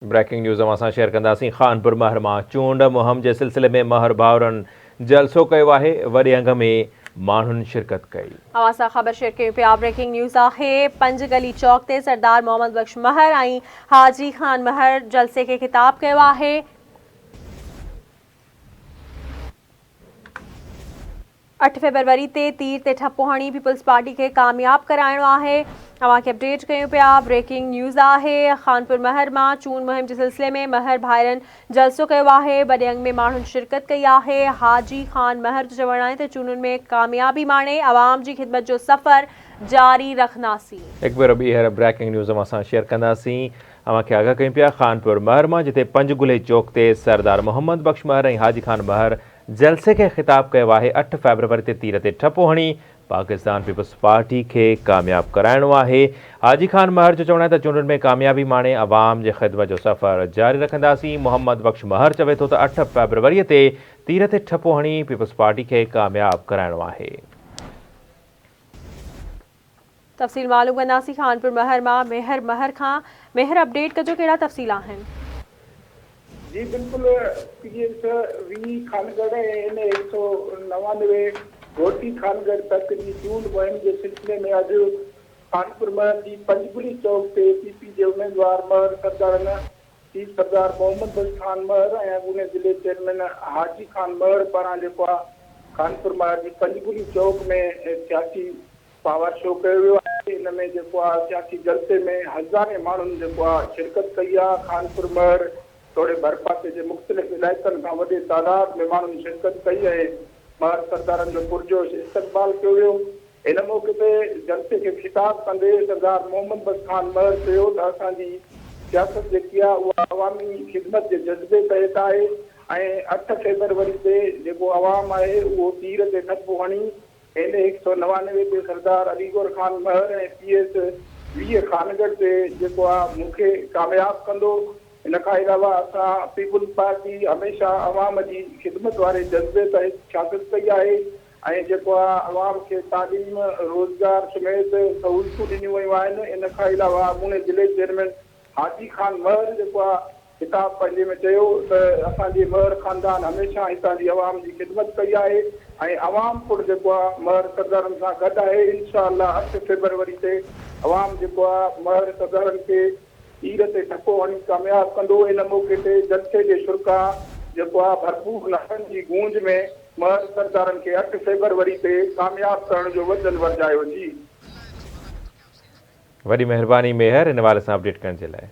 Breaking news اوهان سان share ڪنداسين خانپور مهر مان چونڊ مهم جي سلسلي ۾ مهر ڀائرن جلسو ڪيو آهي وڏي انگ ۾ ماڻهن شرڪت ڪئي. اوهان سان خبر شيئر ڪيون پيا بريڪنگ نيوز آهي پنج گلي چوڪ تي سردار محمد بخش مهر ۽ حاجي خان مهر جلسي کي خطاب ڪيو آهي. اٺ فيبروري تي تير تي ٺپو هڻي پيپلز پارٽي کي ڪامياب ڪرائڻو آهي اوهان کي اپڊيٽ ڪيون پيا بريڪنگ نيوز آهي خانپور مهر مان چونڊ مهم جي سلسلي ۾ مهر ڀائرن جلسو ڪيو آهي وڏي انگ ۾ ماڻهن شرڪت ڪئي آهي حاجي خان مهر جو چوڻ آهي ته چونڊن ۾ ڪاميابي ماڻي عوام جي خدمت جو سفر جاري رکنداسين. هڪ ڀيرو ٻيهر بريڪنگ نيوز اوهان سان شيئر ڪنداسين اوهان کي آگاهه ڪيون پيا خانپور مهر مان جتي پنج گلي چوڪ تي سردار محمد بخش مهر ۽ حاجي خان مهر جلسي کي خطاب ڪيو آهي، اٺ فيبروري تي تير تي ٺپو هڻي پاڪستان پيپلز پارٽي کي ڪامياب ڪرائڻو آهي، حاجي خان مهر جو چوڻ آهي ته چونڊن ۾ ڪاميابي ماڻي عوام جي خدمت جو سفر جاري رکنداسين، محمد بخش مهر چوي ٿو ته اٺ فيبروري تي تير تي ٺپو هڻي پيپلز پارٽي کي ڪامياب ڪرائڻو آهي. تفصيل معلوم ڪنداسين خانپور مهر مان ميهر مهر کان ميهر اپڊيٽ ڪجو ڪهڙا تفصيل آهن. جي بلڪل P S V Khangarh ۽ N A هڪ سئو 99 گهوٽي خانڳڙهه تڪ جي چونڊ مهم جي سلسلي ۾ اڄ خانپور مهر جي پنجگلي چوڪ تي پي پي جي اميدوار مهر سردارن چيف سردار محمد بخش خان مهر ۽ اڳوڻي ضلعي چيئرمين حاجي خان مهر پاران جيڪو آ خانپور مهر جي پنجگلي چوڪ ۾ سياسي پاور شو ڪيو ويو آهي ان ۾ جيڪو آ سياسي جلسي ۾ هزارين ماڻهن جيڪو آ شرڪت ڪئي آ خانپور مهر توڙي ڀرپاسي جي مختلف علائقن کان وڏي تعداد ۾ ماڻهن شرڪت ڪئي ۽ مهر سردارن جو پرجوش استقبال ڪيو ويو ان موقعي تي جلسي کي خطاب ڪندي سردار محمد بخش خان مهر چيو ته اسان جي سياست جيڪي آ اها عوامي خدمت جي جذبي تحت آهي ۽ اٺ فيبروري تي جيڪو عوام آهي اهو تير تي ٺپو هڻي اين اي 199 تي سردار علي گور خان مهر ۽ پي ايس 20 خانڳڙهه تي جيڪو آ مون کي ڪامياب ڪندو. ان کان علاوه اسان پيپلز پارٽي هميشه عوام جي خدمت واري جذبي تحت سياست ڪئي آهي ۽ جيڪو آ عوام کي تعليم، روزگار سميت سهولتون ڏنيون ويون آهن. ان کان علاوه اڳوڻي ضلعي چيئرمين حاجي خان مهر جيڪو آ خطاب پنهنجي ۾ چيو ته اسان جي مهر خاندان هميشه هتان جي عوام جي خدمت ڪئي آهي ۽ عوام پڻ جيڪو آ مهر سردارن سان گڏ آهي انشاء الله اٺ فيبروري تي عوام جيڪو آ مهر سردارن کي تير تي ٺپو هڻي ڪامياب ڪندو ان موقعي تي جلسي جي شرڪاء جيڪو آ ڀرپور نعرن جي گونج ۾ مهر سردارن کي اٺ فيبروري تي ڪامياب ڪرڻ جو وچن ورجايو جي. وڏي مهرباني ميهر ان حوالي سان اپڊيٽ ڪرڻ جي لاء.